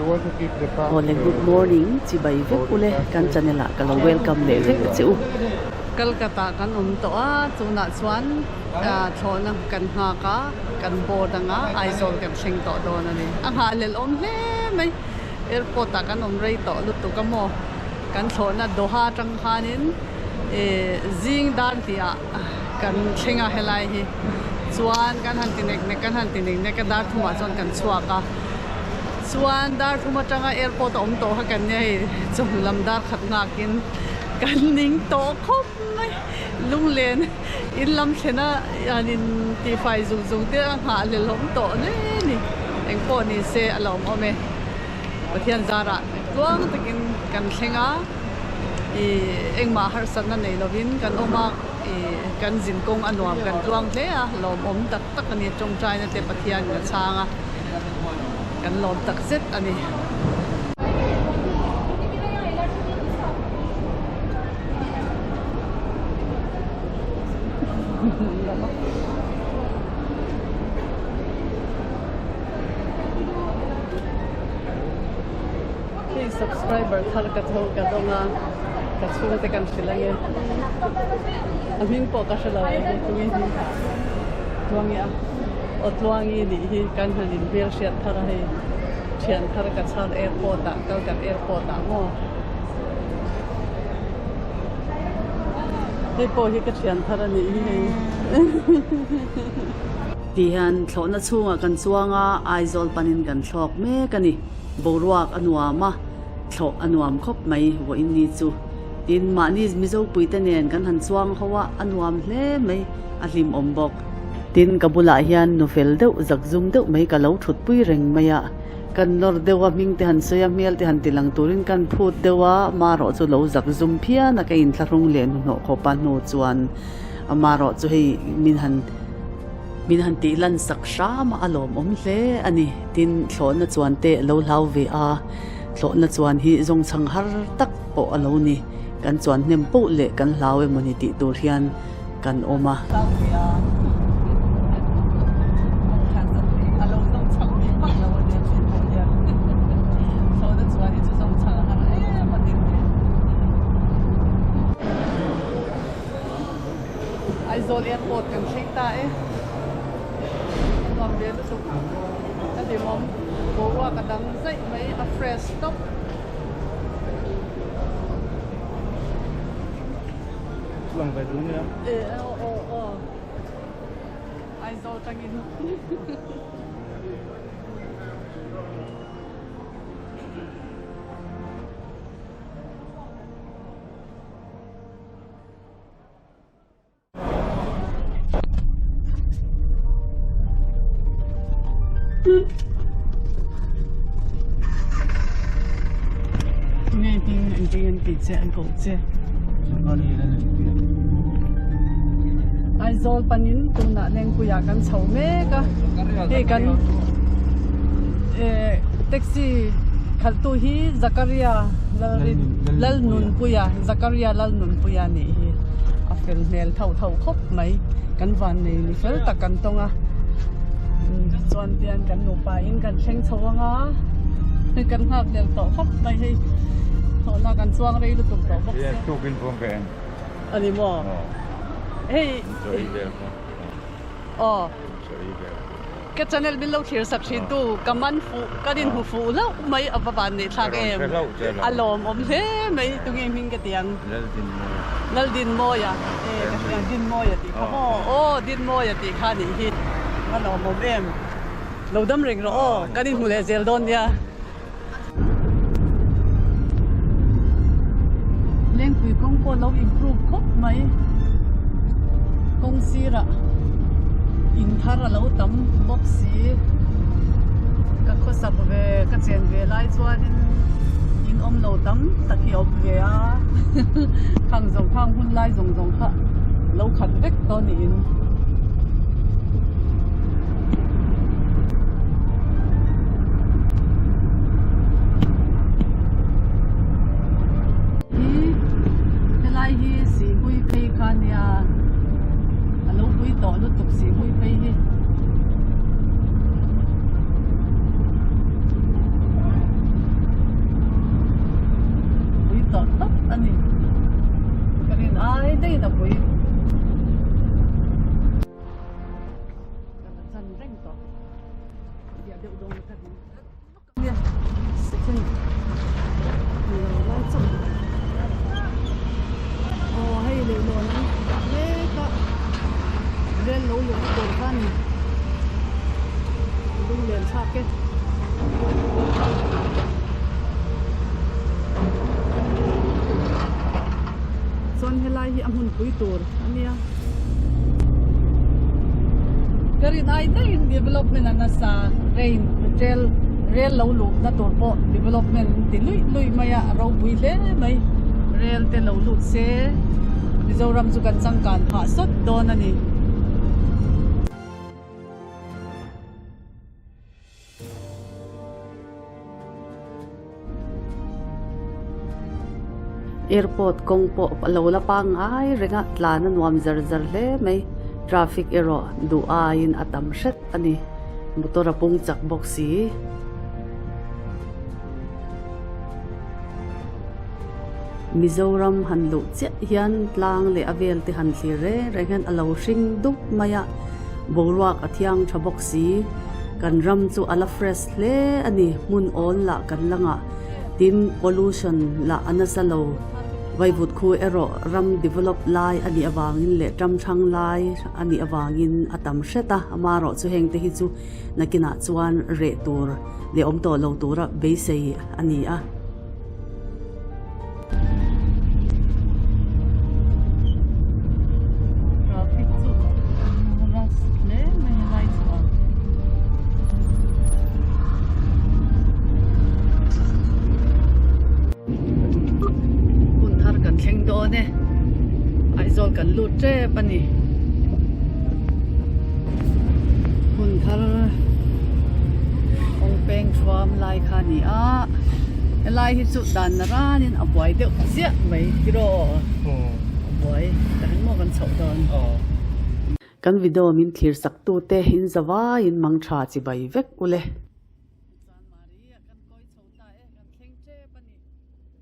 Awle good morning chibai vek ule kan channel ah ka lo welcome leh vek a che u. Kolkata kan awm tawh a tunah chuan thlawhna kan nghak a kan board anga Aizawl kan thleng tawh dawn a ni. A nghahhlelh awm hle mai airport ah kan awm rei tawh lutuk a maw kan thlawhna Doha atang khanin zing dar hnih ah kan thleng a helai hi chuan kan han ti nek nek kan han ti nek nek a dar thumah chuan kan chhuak a chuan dar thum atanga airport a awm tawh kha kan nia hei chawhnu lam dar khat nghakin kan ning tawh khawp mai lunglen in lam thlena han in tihfai zung zung te a nghah hlelhawm tawh hle a ni engpawh ni se a lawmawm e Pathian zarah tluang takin kan thleng a. Ih engmah harsatna nei lovin kan awm a, ih kan zin kawng a nuam kan tluang hle a, lawmawm tak tak a ni. Tawngtaina te Pathianin a chhang a, kan lawm tak zet a ni. Hei subscriber thar ka tho ka dawng a, ka chhungte kan hrilh ange. A hming pawh ka hre lo e hei tunge hming Tluangi a, aw Tluangi nih hi kan han in hmel hriat thar a hei thian thar ka chhar airport ah Calcutta airport ah maw. Hei pawh hi ka thian thar a nih hi hei. Ti hian thlawhna chhungah kan chuang a, Aizawl panin kan thlawk mek a ni. Boruak a nuam a, thlawh a nuam khawp mai vawiin ni chu. Tin, mahni Mizo puite nen kan han chuang ho a, a nuam hle mai, a hlimawm bawk. Tin, ka bulah hian nu fel deuh, zakzum deuh mai ka lo thutpui reng mai a. Kan nawr deuh a, hming te han sawi a, hmel te han ti lang turin kan phut deuh a, marawh chu lo zakzum phian a, ka inthlahrung leh hnuhnawh khawp a hnu chuan amarawh chu hei min han Min han tih lan sak hram a, a lawmawm hle a ni. Tin, thlawhna chuan te a lo hlau ve a, thlawhna chuan hi zawngchhang har tak pawh a lo ni. Kan chuan hnem poh leh kan hlau emaw ni tih tur hian kan awm a. Hlau ve a, a lo zawngchhang bik vak lo a nia tih pawh hian thlawhna chuan hi chu zawngchhang a har em a tin ni. Aizawl airport kan thleng ta e, a nuam ve lutuk a hlimawm boruak a dang zaih mai a fresh tawp. Lang ve duh nia. E aw aw aw Aizawl tangin. Tunge hming engtin an tih che an koh che. Aizawl panin tunah Lengpuiah kan chho mek a hei kan eh taxi khalhtu hi Zakaria Lalnunpuia Zakaria Lalnunpuia a nih hi a fel hmel thauh thauh khawp mai kan van nei ni fel tak kan tawng a chuan tian kan nupa in kan thleng chho ang a kan nghak hlel tawh khawp mai hei thlawhna kan chuang rei lutuk tawh bawk sia tukin pawh ka en a ni maw hei aw Ka channel min lo thlir sak thin tu ka man fuh ka rin hmu fuh hlauh mai a va van neih thlak em a lawmawm hle mai tunge hming ka ti ang Laldinmawia e ka hria Dinmawia tih kha maw aw Dinmawia tih kha nih hi a lawmawm em lo dam reng rawh aw kan inhmu leh zel dawn nia. Lengpui kawng pawh lo improve khawp mai kawng sirah in thar a lo tam bawk si ka khawsak ve ka chen ve lai chuanin in awm lo tam tak hi a awm ve a khang zawng khang hun lai zawng zawng kha lo khat vek tawh niin. Hi helai hi sihhmui phei kha nia a lo pui tawh lutuk sihhmui phei hi. ai daih in a pui. Ka la chan reng tawh. Diah deuh dawn ka ring. Second lo lai chauh aw hei leihlawn an dah mek a rel lo luh na tur kha a ni lung len thlak e. Chuan helai hi a hmunpui tur a nia. Ka rin ai daihin development a nasa rain rel rel lo luhna tur pawh development an ti luih luih mai a a ropui hle mai rel te lo lut se Mizoram chu kan changkan phah sawt dawn a ni. Airport kawng pawh a lo la pangngai reng a tlan a nuam zar zar hle mai traffic erawh duh aiin a tam hret a ni motor a pung chak bawk si. Mizoram han luh chiah hian tlang leh a vel te han thlir reng reng hian a lo hring dup mai a, boruak a thiang tha bawk si. Kan ram chu a la fresh hle a ni, hmun awl lah kan la ngah, tin pollution lah a nasa lo. Vaivut khu erawh ram develop lai a nih avangin leh ram hrang lai a nih avangin a tam hret a, amaherawh chu heng te hi chu nakinah chuan reh tur leh awm tawh lo tura beisei a ni a. Traffic chu rush hle mai a lai chu a. Hun thar kan thleng dawn e. Aizawl kan lut tep a ni. Hun thar kawng peng thuam lai kha a ni a. Helai hi chu dan na ranin a buai deuh ziah mai tiraw a buai ta han maw kan chhoh dawn. Kan video min thlir sak tute in zavaiin mang tha chi bai vek ule.